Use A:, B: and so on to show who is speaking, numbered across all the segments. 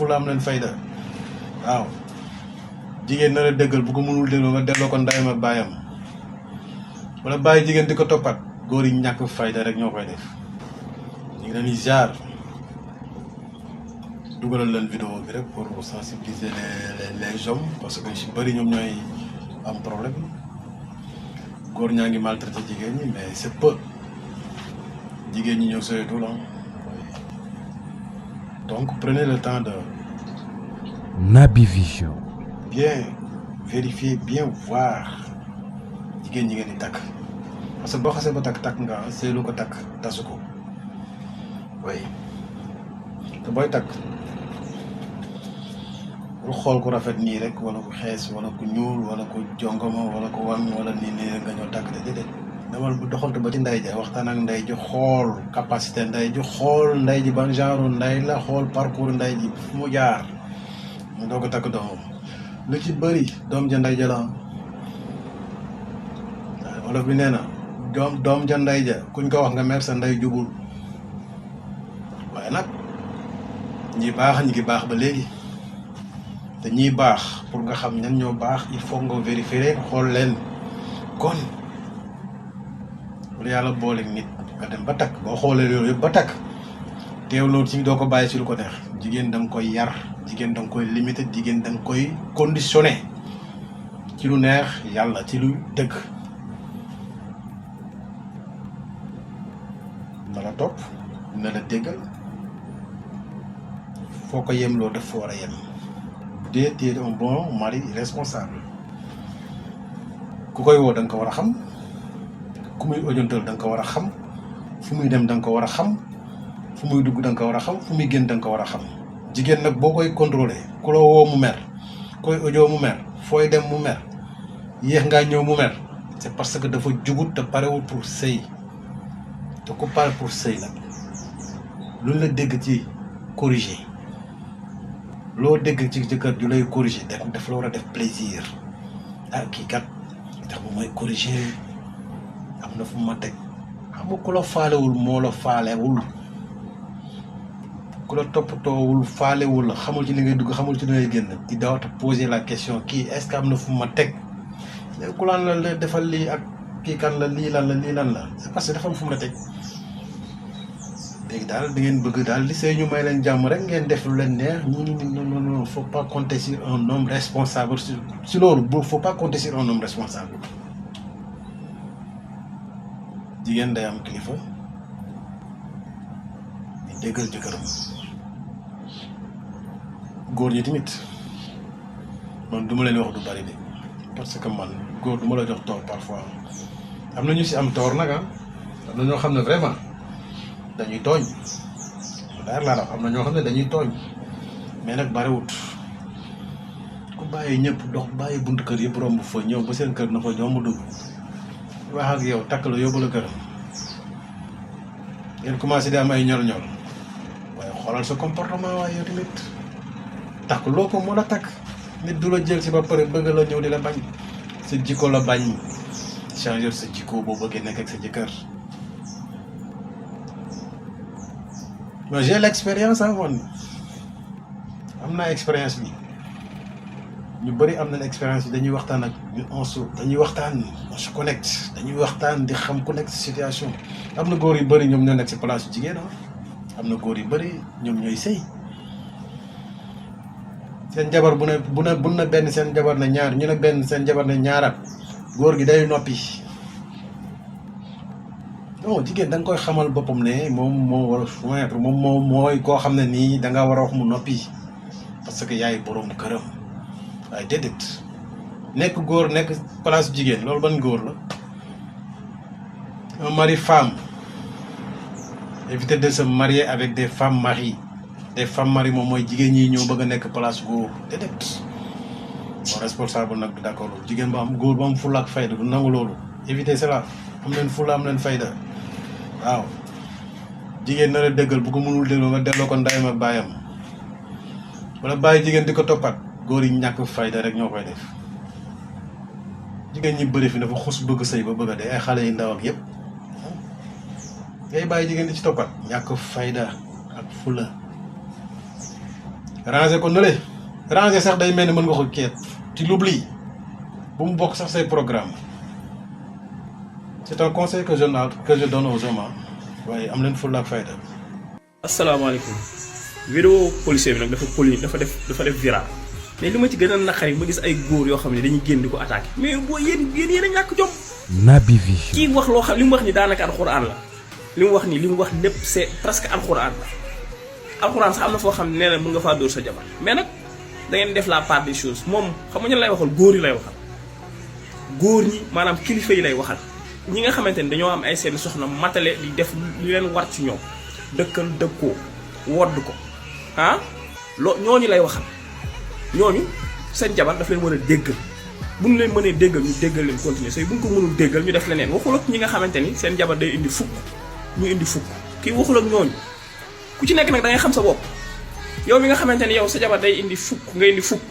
A: fulla am leen fayda waaw jigéen na la dëggal bu ko mënul déglu nga delloo ko ndayam ak baayam wala bàyyi jigéen di ko toppat góor yi ñàkk fayda rek ñoo koy def ñu ngi leen di jaar dugalal leen vidéo bi rek pour sensibiliser les hommes parce que si bëri ñoom ñooy am problème góor ñaa ngi maltraité jigéen ñi mais c'est peu jigéen ñi ñoo soyeetul la donc prenez le temps de
B: Naby Vision
A: bien vérifier bien voir jigéen ñi ngeen di takk parce que boo xasee ba takk nga seelu ko takk tasu ko oui te booy takk lu xool ku rafet nii rek wala ku xees wala ku ñuul wala ku jongoma wala ku wan wala nii rek nga ñëw takk te déedéet demal bu doxantu ba ci ndey ja waxtaan ak ndey ji xool capacité ndey ji xool ndey ji ban genre ndey la xool parcours ndey ji fu mu jaar mu doog a takk doomam lu ci bëri doom ja ndey ja la wolof bi nee na doom ja ndey ja kuñ ko wax nga mer sa ndey jubul waaye nag ñi baax ñi ngi baax ba léegi te ñiy baax pour nga xam ñan ñoo baax il faut nga vérifier xool leen kon lu yàlla boole nit nga dem ba takk boo xoolee loolu yëpp ba takk teew loolu ci doo ko bàyyi ci lu ko neex jigéen da nga koy yar jigéen da nga koy limité jigéen da nga koy conditionné ci lu neex yàlla ci lu dëgg na la topp na la déggal foo ko yem loo def fa war a yem dee t'es un bon mari responsable ku koy woo da nga ko war a xam ku muy audiental da nga ko war a xam fu muy dem da nga ko war a xam fu muy dugg da nga ko war a xam fu muy génn da nga ko war a xam jigéen nag boo koy contrôler ku la woo mu mer koy audio mu mer fooy dem mu mer yéex ngaa ñëw mu mer c'est parce que dafa jugut te parewul pour sëy te ku pare pour sëy nag luñ la dégg ci corriger loo dégg ci jëkkër ju lay corriger daf la war a def plaisir ah kii kat tax bu may corriger am na fu ma teg xam nga ku la faalewul moo la faalewul ku la toppatoowul faalewul xamul ci li ngay dugg xamul ci li ngay génn di daw te poser la question kii est-ce que am na fu ma teg léegi ku laan la defal lii ak kii kan la lii lan la c'est parce que dafa am fu mu la teg léegi daal da ngeen bëgg daal li sëy ñu may leen jàmm rek ngeen def lu leen neex non faut pas compter sur un homme responsable si loolu bu faut pas compter sur un homme responsable jigéen day am kilifa di déggal jëkkëram góor ñi tamit man du ma leen wax du bari de parce que man góor du ma la jox tort parfois am na ñu si am tort nag am na ñoo xam ne vraiment dañuy tooñ daal laa wax am na ñoo xam ne dañuy tooñ mais nag bariwut ku bàyyi ñëpp dox bàyyi buntu kër yëpp romb fa ñëw ba seen kër na fa ñoom mu dugg wax ak yow takk la yóbbu la këram ngeen commencé di am ay ñol-ñol waaye xoolal sa comportement waaye yow tamit takk loo ko mën a takk nit du la jël si ba pare bëgg la ñëw di la bañ sa jikko la bañ changer sa jikko boo bëggee nekk ak sa jëkkër. mais j'ai l'expérience man am naa expérience bi ñu bëri am nañ expérience bi dañuy waxtaan ak dañuy waxtaan on se connecte dañuy waxtaan di xam ku nekk si situation am na góor yu bëri ñoom ñoo nekk si place yu jigéen am na góor yu bëri ñoom ñooy sëy seen jabar bu ne benn seen jabar na ñaar ñu ne benn seen jabar na ñaaraat góor gi day noppi non jigéen da nga koy xamal boppam ne moom moo war a soumettre moom mooy koo xam ne nii da nga war a wax mu noppi parce que yaay boroom këram waaye déedéet nekk góor nekk place jigéen loolu ban góor la un mari femme éviter de se marier avec des femmes maris moom mooy jigéen ñi ñoo bëgg a nekk place góor déedéet bon responsable nag d'accord loolu jigéen ba am góor ba am fulla ak fayda du nangu loolu éviter cela am leen fulla am leen fayda waaw jigéen na la dëggal bu ko mënul déglu nga delloo ko ndayam ak baayam wala bàyyi jigéen di ko toppat góor yi ñàkk fayda rek ñoo koy def jigéen ñi bëri fi dafa xus bëgg sëy ba bëgg a dee ay xale yu ndaw ak yëpp ngay bàyyi jigéen di ci toppat ñàkk fayda ak fula ranger ko nële ranger sax day mel ni mën nga ko keet tu l'oublies bu mu bokk sax say programme c'est un conseil que je donne aux hommes waaye am leen fulla ak fayda.
C: asalaamaaleykum. vidéo policier bi nag dafa def viral mais li ma ci gën a naqari ma gis ay góor yoo xam ne dañuy génn di ko attaqué mais boo yéen a ñàkk jom.
B: Naby Vision.
C: kii wax loo xam li mu wax ni daanaka alxuraan la li mu wax lépp c'est presque alxuraan la alxuraan sax am na foo xam ne nee na mën nga faa dóor sa jabar mais nag da ngeen def la part des choses moom xam nga ñu lay waxal góor yi lay waxal góor ñi maanaam kilifa yi lay waxal ñi nga xamante ni dañoo am ay seen soxna matale di def lu leen war ci ñoom dëkkal dëkkoo wodd ko ñooñu lay waxal ñooñu seen jabar daf leen war a déggal bu ñu leen mënee déggal ñu déggal leen continuer say bu ñu ko mënul déggal ñu def leneen waxul ak ñi nga xamante ni seen jabar day indi fukk ñu indi fukk kii waxul ak ñooñu ku ci nekk nag da ngay xam sa bopp yow mi nga xamante ni yow sa jabar day indi fukk nga indi fukk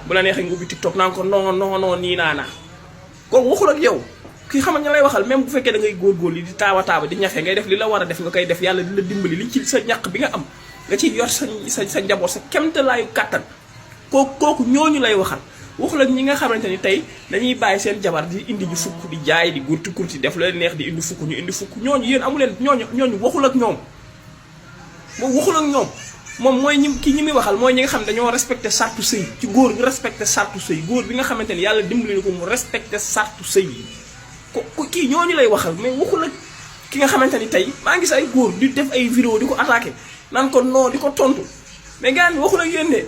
C: bu la neexee nga ubbi TikTok naan ko non nii naa kooku waxul ak yow kii xamal nga lay waxal même bu fekkee da ngay góorgóorlu di taaba di ñafe ngay def li la war a def nga koy def yàlla di la dimbali li ci sa ñaq bi nga am nga ciy yor sa njaboot sa kemtalaayu kàttan kooku ñooñu lay waxal waxul ak ñi nga xamante ni tey dañuy bàyyi seen jabar di indi ñu fukk di jaay di kurti def la neex di indi fukk ñu indi fukk ñooñu yéen amu leen ñooñu waxul ak ñoom moom waxul ak ñoom moom mooy ñi muy waxal mooy ñi nga xam ne dañoo respecté sartu sëy ci góor bi respecté sartu sëy góor bi nga xamante ni yàlla dimbali na ko mu respecté sartu sëy yi kii ñooñu lay waxal mais waxul ak ki nga xamante ni tey maa ngi gis ay góor di def ay vidéo di ko attaqué naan ko non di ko tontu mais gars yi waxul ak yéen de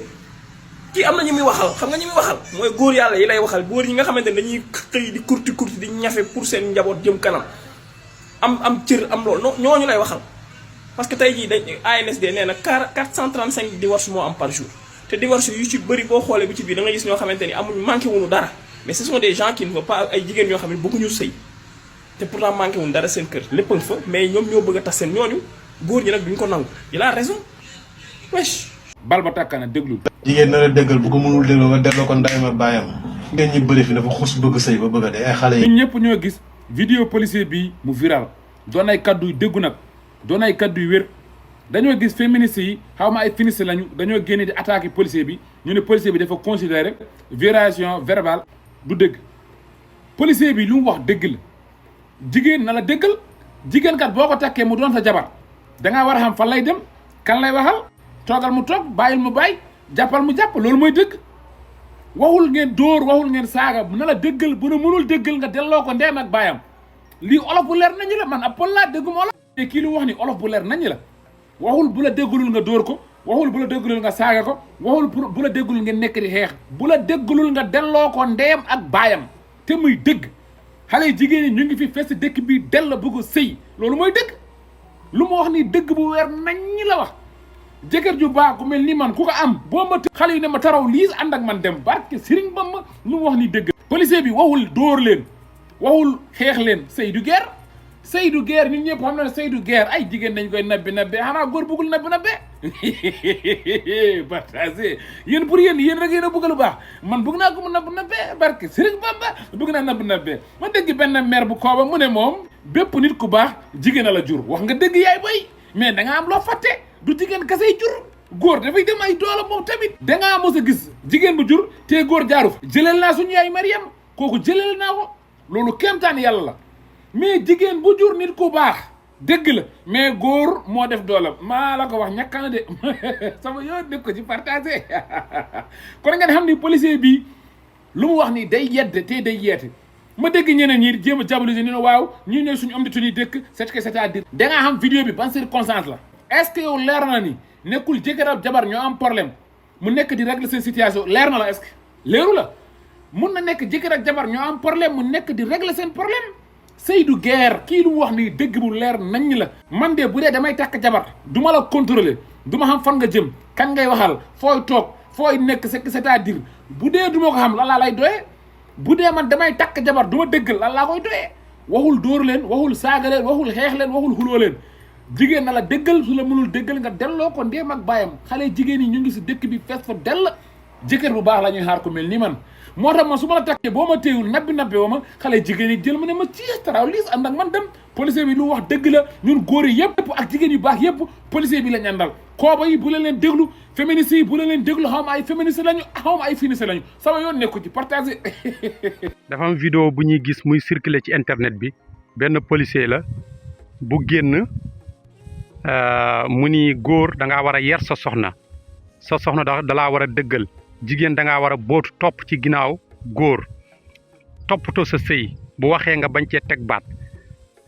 C: kii am na ñu muy waxal xam nga ñu muy waxal mooy góor yàlla yi lay waxal góor yi nga xamante ni dañuy xëy di kurti di ñafe pour seen njaboot jëm kanam am cër am loolu ñooñu lay waxal. parce que tey jii dañ ANSD nee na 435 divorce moo am par jour te divorce yu ci bëri boo xoolee bi ci biir da nga gis ñoo xamante ni amuñ manqué wuñu dara mais ce sont des gens qui ne veulent pas ay jigéen ñoo xam ne bëgguñu sëy te pourtant manqué wuñu dara seen kër lépp fa mais ñoom ñoo bëgg a tas seen ñooñu góor ñi nag duñ ko nangu il a raison wesh.
D: bal ba tàkkaana déglu.
A: jigéen na la déggal bu ko mënul dégloo nga delloo ko ndayam ak baayam ngeen ñi bëri fi dafa xus bëgg sëy ba bëgg a dee ay xale yi.
D: ñun ñëpp ñoo gis vidéo policier bi mu viral doon ay kaddu yu déggu nag doon ay kaddu yu wér dañoo gis féministes yi xaw ma ay féministes lañu dañoo génne di attaqué policier bi ñu ne policier bi dafa considéré violation verbale du dëgg policier bi lu mu wax dëgg la jigéen na la déggal jigéen kat boo ko takkee mu doon sa jabar dangaa war a xam fan lay dem kan lay waxal toogal mu toog bàyyil mu bàyyi jàppal mu jàpp loolu mooy dëgg waxul ngeen dóor waxul ngeen saaga na la déggal bu ne mënul déggal nga delloo ko ndeem ak baayam lii olof bu leer nañu la man ab pël laa déggum olof te kii lu wax ni olof bu leer nañu la waxul bu la déggalul nga dóor ko waxul bu la déggalul nga saaga ko waxul bu la déggalul ngeen nekk di xeex bu la déggalul nga delloo ko ndeem ak baayam te muy dëgg xale yi jigéen ñi ñu ngi fi fees dëkk bi dell bëgg sëy loolu mooy dëgg lu ma wax ni dëgg bu weer nañ la wax jëkkër ju baax ku mel ni man ku ko am boo ma xale yi ne ma taraw lii ànd ak man dem barke Sëriñ Bamba lu mu wax ni dëgg policier bi waxul dóor leen waxul xeex leen sëy du guerre sëy du guerre ñun ñëpp xam na ne sëy du guerre ay jigéen dañ koy nabbi xanaa góor bëggul nabbi partagé yéen pour yéen rek yéen a bëgg lu baax man bëgg naa ko mu nabbi barke Sëriñ Bamba bëgg naa nabbi ma dégg benn mère bu kooba mu ne moom bépp nit ku baax jigéen a la jur wax nga dëgg yaay boy mais da nga am loo fàtte du jigéen kasey jur góor dafay dem ay doole moom tamit da ngaa mos a gis jigéen bu jur te góor jaaru fa jëlal naa suñu yaay Mariam kooku jëlal naa ko loolu kéemtaan yàlla la mais jigéen bu jur nit ku baax dëgg la mais góor moo def doolam maa la ko wax ñàkk na de sama yoon dëgg ko ci partagé kon ngeen xam ni policier bi lu mu wax ni day yedd te day yeete ma dégg ñeneen ñi jéem a diaboliser ni ne waaw ñii ñooy suñu am di tuñuy dëkk c'est-à-dire da ngaa xam vidéo bi ban circonstance la est-ce que yow leer na ni nekkul jëkkër ak jabar ñoo am problème mu nekk di régler seen situation leer na la est-ce que leeru la mun na nekk jëkkër ak jabar ñoo am problème mu nekk di régler seen problème sëy du guerre kii lu mu wax nii dëgg bu leer nañ la man de bu dee damay takk jabar du ma la contrôler du ma xam fan nga jëm kan ngay waxal fooy toog fooy nekk c'est-à-dire bu dee du ma ko xam lan laa lay doyee bu dee man damay takk jabar du ma dëggal lan laa koy doyee waxul dóor leen waxul saaga leen waxul xeex leen waxul xuloo leen jigéen na la déggal su la mënul déggal nga delloo ko ndéem ak baayam xale jigéen yi ñu ngi si dëkk bi fees fa dell jëkkër bu baax la ñuy xaar ko mel ni man moo tax man su ma la takkee boo ma téewul nabbi woo ma xale jigéen yi jël ma ne ma ci taraw liis ànd ak man dem policier bi lu wax dëgg la ñun góor yi yëpp ak jigéen yu baax yëpp policier bi la ñu àndal kooba yi bu leen déglu féministes yi bu leen déglu xaw ma ay féministes lañu xaw ma ay féministes lañu sama yoon nekku ci partager.
E: dafa am vidéo bu ñuy gis muy circuler ci internet bi benn policier la bu génn mu ni góor da ngaa war a yar sa soxna da laa war a dëggal jigéen da ngaa war a bootu topp ci ginnaaw góor toppatoo sa sëy bu waxee nga bañ cee teg baat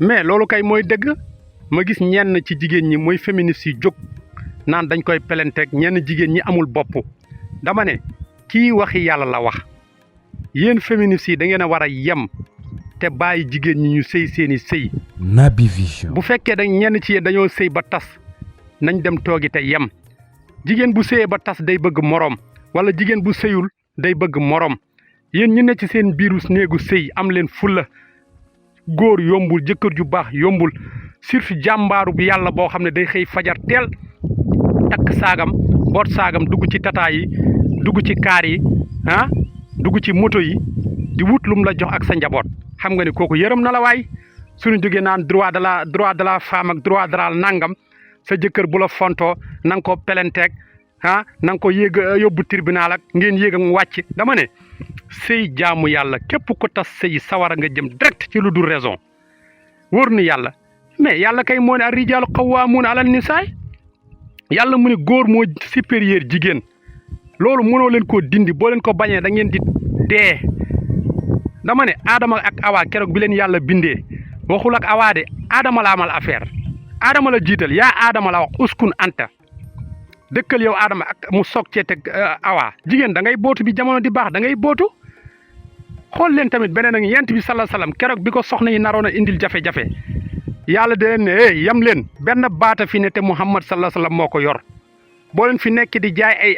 E: mais loolu kay mooy dëgg ma gis ñenn ci jigéen ñi mooy féministes yi jóg naan dañ koy pelenteeg ñenn jigéen ñi amul bopp dama ne kii waxi yàlla la wax yéen féministes yi da ngeen a war a yem te bàyyi jigéen ñi ñu sëy seeni sëy.
B: Naby Vision.
E: bu fekkee dañ ñenn ci yéen dañoo sëy ba tas nañ dem toogi te yem jigéen bu sëyee ba tas day bëgg moroom wala jigéen bu sëyul day bëgg moroom yéen ñu ne ci seen biiru néegu sëy am leen fulla góor yombul jëkkër ju baax yombul surtout jàmbaaru bi yàlla boo xam ne day xëy fajar teel takk saagam boot saagam dugg ci tata yi dugg ci kaar yi dugg ci moto yi di wut lum la jox ak sa njaboot xam nga ni kooku yërëm na la waay suñu jógee naan droit de la femme ak droit de la nangam sa jëkkër bu la fontoo na nga ko pelenteeg na nga ko yóbbu tribunal ak ngeen yéeg ak mu wàcc dama ne sëy jaamu yàlla képp ko tas sëy sawara nga jëm direct ci lu dul raison wóor ni yàlla mais yàlla kay moo ne ar rijaalu qawwaamuuna alal nisaa yàlla mu ne góor moo supérieur jigéen loolu mënoo leen koo dindi boo leen ko bañee da ngeen di dee dama ne Adama ak Awa keroog bi leen yàlla bindee waxul ak Awa de Adama la amal affaire Adama la jiital yaa Adama la wax uskun anta dëkkal yow Adama ak mu soog cee teg Awa jigéen da ngay bootu bi jamono di baax da ngay bootu xool leen tamit beneen ak yent bi sallallahu alayhi wasallam keroog bi ko soxna yi naroon a indil jafe-jafe yàlla da leen ne yam leen benn baata fi ne te Muhammad sallallahu alayhi wasallam moo ko yor boo leen fi nekk di jaay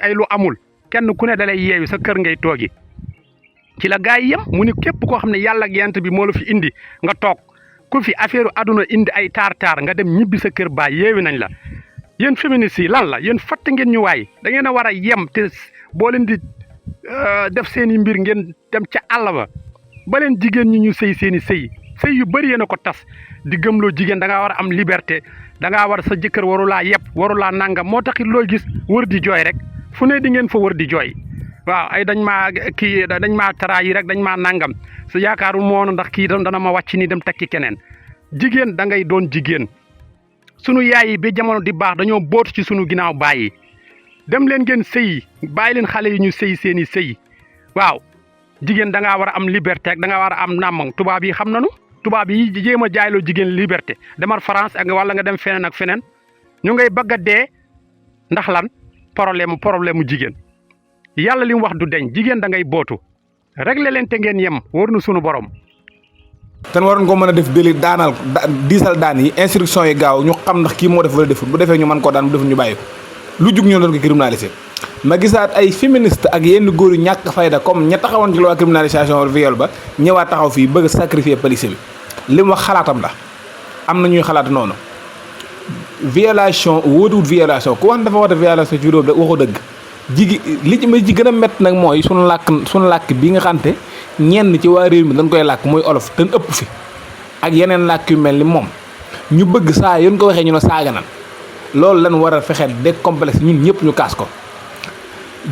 E: ay lu amul kenn ku ne da lay yeewi sa kër ngay toogi ci la gaa yi yem mu ni képp koo xam ne yàlla ak yent bi moo la fi indi nga toog ku fi affaire aduna indi ay taar nga dem ñibbi sa kër baay yeewi nañ la yéen féministes yi lan la yéen fatt ngeen ñu waay da ngeen a war a yem te boo leen di def seen i mbir ngeen dem ca àll ba leen jigéen ñi ñu sëy seen i sëy yu bëri yéen a ko tas di gëmloo jigéen da ngaa war a am liberté da ngaa war sa jëkkër warulaa yeb warulaa nangam moo taxit looy gis wër di jooy rek fu ne di ngeen fa wër di jooy waaw ay dañ maa trahir rek dañ maa nangam su yaakaarul moonu ndax kii dana ma wàcc ni dem tekki keneen jigéen da ngay doon jigéen sunu yaay yi ba jamono di baax dañoo bootu ci sunu ginnaaw bàyyi dem leen ngeen sëyi bàyyi leen xale yi ñu sëy seen i sëy waaw jigéen da ngaa war a am liberté ak da ngaa war a am nàmmang tubaab yi xam nañu tubaab yi jéem a jaayloo jigéen liberté demal France ak wala nga dem feneen ak feneen ñu ngay bëgg a dee ndax lan problème mu jigéen yàlla li mu wax du deñ jigéen da ngay bootu réglé leen te ngeen yem wóor na sunu borom.
F: te waroon ko mën a def délit daanal diisal daan yi instruction yi gaaw ñu xam ndax kii moo def wala defut bu defee ñu mën koo daan bu defut ñu bàyyi ko lu jug ñu doon ko criminalisé ma gisaat ay féministe ak yenn góor yu ñàkk fayda comme ña taxawoon ci loi criminalisation viol ba ñëwaat taxaw fii bëgg sacrifier police bi li mu wax xalaatam la am na ñuy xalaat noonu violation wóotuwut violation ku wax dafa woote violation ci vidéo bi waxu dëgg li ci ma ci gën a métti nag mooy sunu làkk bi nga xamante ñenn ci waa réew mi dañ koy làkk muy olof te ëpp fi ak yeneen làkk yu mel ni moom ñu bëgg saa yoon ko waxee ñu ne saaga nan loolu lan war a fexeel décomplexe ñun ñëpp ñu kaas ko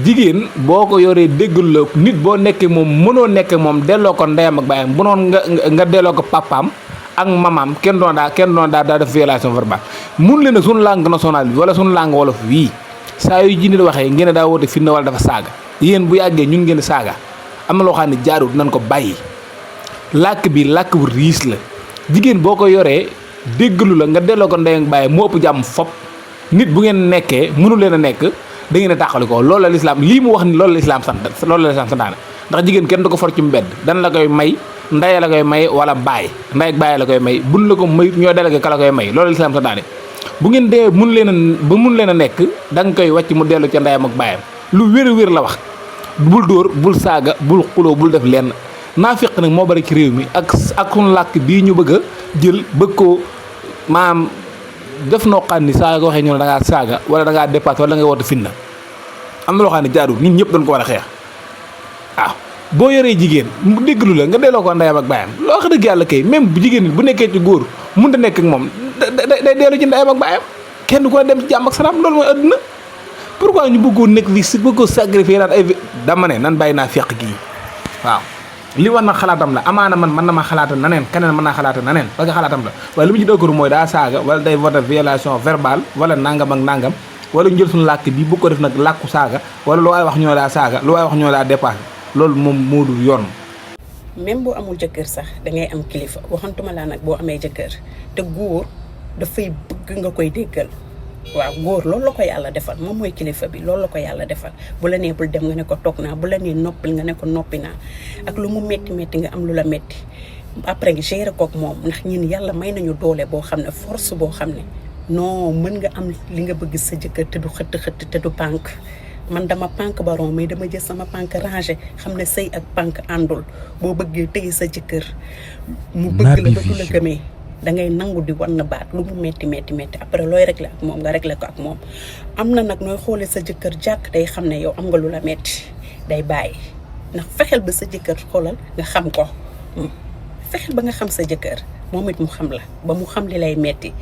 F: jigéen boo ko yoree déggal la nit boo nekkee moom mënoo nekk moom delloo ko ndeyam ak baayam bu noon nga delloo ko papaam ak mamaam kenn doon daa def violation verbale mun leen nag suñu langue nationale bi wala suñu langue wolof wii saa yu ji nit waxee ngeen daa woote fitna wala dafa saaga yéen bu yàggee ñun ngeen saaga am na loo xam ne jaarul nañ ko bàyyi làkk bi làkk bu riis la jigéen boo ko yoree déggalu la nga delloo ko ndeyam ak baayam moo ëpp jàmm fop nit bu ngeen nekkee mënu leen a nekk da ngeen a tàqali ko loolu la lislaam lii mu wax ni loolu la lislaam santaane ndax jigéen kenn du ko for ci mbedd dan la koy may ndey la koy may wala baay ndey ak baay la koy may buñ la ko may ñoo délégué ka la koy may loolu la lislaam santaane bu ngeen dee mun leen a nekk da nga koy wàcc mu dellu ca ndeyam ak baayam lu wér la wax bul dóor bul saaga bul xuloo bul def lenn naafiq nag moo bari ci réew mi ak suñu làkk bii ñu bëgg a jël bëgg ko maam def noo xam ni saa ko waxee ñu ne da ngaa saaga wala da ngaa dépassé wala da ngay woote fitna am na loo xam ne jaarul nit ñëpp dañ ko war a xeex waaw boo yoree jigéen mu déglu la nga delloo ko ndeyam ak baayam loo wax dëgg yàlla kay même bu jigéen bu nekkee ci góor mun da nekk ak moom day dellu ci ndeyam ak baayam kenn ku ne dem ci jàmm ak salaam loolu mooy àdduna pourquoi ñu bëggoon nekk fii si bëggoo sacrifier naan ay dama ne nan bàyyi naa feq gii waaw li war na xalaatam la amaana man mën na ma xalaata naneen keneen mën naa xalaata naneen parce que xalaatam la waaye li mu ci dëkkaru mooy daa saaga wala day voté violation verbale wala nangam ak nangam wala ñu jël suñu làkk bi bu ko def nag làkku saaga wala lu waay wax ñoo daa saaga lu waay wax ñoo daa dépassé loolu moom moo dul yoon.
G: même boo amul jëkkër sax da ngay am kilifa waxantuma laa nag boo amee jëkkër te góor dafay bëgg nga koy déggal waaw góor loolu la ko yàlla defal moom mooy kilifa bi loolu la ko yàlla defal bu la nee bul dem nga ne ko toog naa bu la nee noppil nga ne ko noppi naa ak lu mu métti métti nga am lu la métti après nga gérer kook moom ndax ñun yàlla may nañu doole boo xam ne force boo xam ne non mën nga am li nga bëgg sa jëkkër te du xëtt te du pànk man dama pànk baron mais dama jël sama pànk rangé xam ne sëy ak pànk àndul boo bëggee tëye sa jëkkër mu bëgg la ba du la gëmee da ngay nangu di wan na baat lu mu métti après looy réglé ak moom nga réglé ko ak moom am na nag nooy xoolee sa jëkkër jàkk day xam ne yow am nga lu la métti day bàyyi ndax fexeel ba sa jëkkër xoolal nga xam ko fexeel ba nga xam sa jëkkër moom it mu xam la ba mu xam li lay métti